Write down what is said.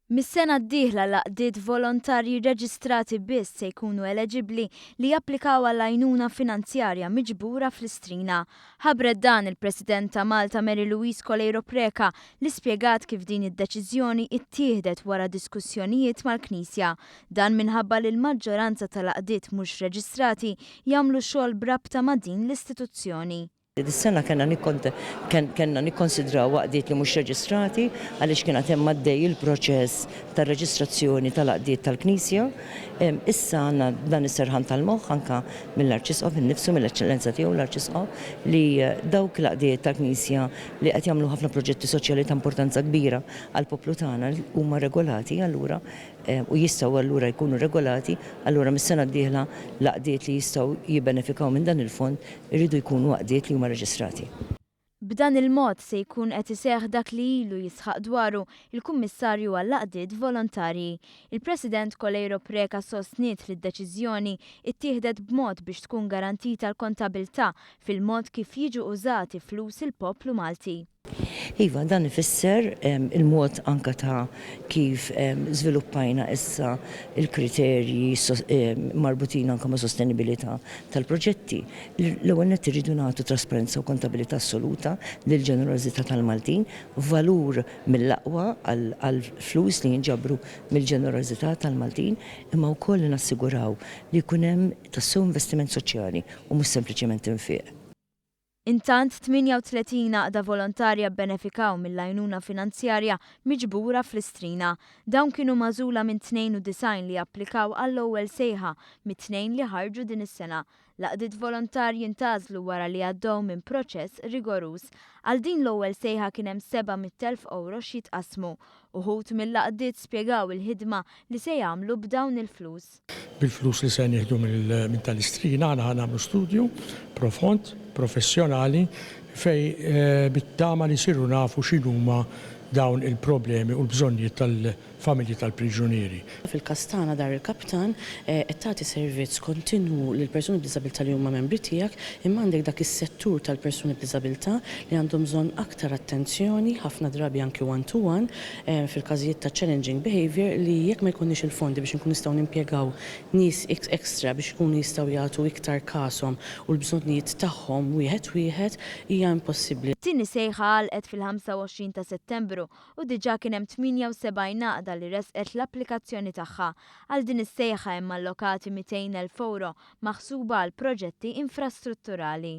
Mis-sena d-dieħla l-għaqdiet volontarji reġistrati biss se jkunu eleġibbli li japplikaw għall-għajnuna finanzjarja miġbura fl-Istrina. Ħabbret dan il-President ta' Malta Mary Louise Coleiro Preca li spjegat kif din id-deċiżjoni ittieħdet wara diskussjonijiet mal-Knisja. Dan minħabba li l-maġġoranza tal-għaqdiet mhux reġistrati jagħmlu xogħol b'rabta ma' din l-istituzzjoni. Dis-sena kellna kellna nikkonsidraw għaqdiet li mhux reġistrati għaliex kien għad hemm għaddej il-proċess tar-reġistrazzjoni tal-għaqdiet tal-Knisja. Issa għandna dan is-serħan tal-moħħ anke mill-Arċisqof innifsu, mill-Eċċellenza Tiegħu l-Arċisqof, li dawk l-għaqdiet tal-Knisja li qed jagħmlu ħafna proġetti soċjali ta' importanza kbira għall-poplu tagħna huma regolati allura u jistgħu allura jkunu regolati, allura mis-sena d-dieħla l-għaqdiet li jistgħu jibbenefikaw minn dan il-fond iridu jkunu għaqdiet li huma reġistrati. B'dan il-mod se jkun qed iseħħ dak li ilu jisħaq dwaru l-Kummissarju għall-Għaqdiet Volontarji. Il-President Coleiro Preca sostniet li d-deċiżjoni ttieħdet b'mod biex tkun garantita l-kontabilità fil-mod kif jiġu użati flus il-poplu Malti. Iva, dan ifisser il-mod anke ta' kif żviluppajna issa l-kriterji marbutin anke ma' sostenibilità tal-proġetti. L-ewwel nett irridu nagħtu trasparenza u kontabilità assoluta lill-ġenerożità tal-Maltin, valur mill-aqwa għall-flus li jinġabru mill-ġenerożità tal-Maltin, imma wkoll li nassiguraw li jkun hemm tassew investiment soċjali u mhux sempliċement infiq. Intant, 38 għaqda volontarja bbenefikaw mill-għajnuna finanzjarja miġbura fl-Istrina. Dawn kienu magħżula minn 92 li applikaw għall-ewwel sejħa mit-tnejn li ħarġu din is-sena. L-għaqdiet volontarji ntgħażlu wara li għaddew minn proċess rigoruż. Għal din l-ewwel sejħa kien hemm 700,000 ewro x'jitqassmu. Uħud mill-għaqdiet spjegaw il-ħidma li se jagħmlu b'dawn il-flus. Bil-flus li se nieħdu minn tal-Istrina aħna ħa nagħmlu studju profond, professjonali fejn bit-tama li nsiru nafu x'inhuma dawn il-problemi u l-bżonnijiet tal-familji tal-priġunieri. Fil-każ tagħna Dar il-Kaptan qed tagħti servizz kontinwu lil persuni b'diżabilità li huma membri tiegħek imma għandek dak is-settur tal-persuni b'diżabilità li għandhom bżonn aktar attenzjoni, ħafna drabi anki one to one, fil-każijiet ta' challenging behaviour li jekk ma jkollniex il-fondi biex inkunu nistgħu nimpjegaw nies extra biex ikunu jistgħu jagħtu iktar kashom u l-bżonnijiet tagħhom wieħed wieħed hija impossibbli. It-tieni sejħa għalqet fil-25 ta' Settembru u diġà kien hemm 78 għaqda li ressqet l-applikazzjoni tagħha. Għal din is-sejħa hemm allokati 200,000 ewro maħsuba għal proġetti infrastrutturali.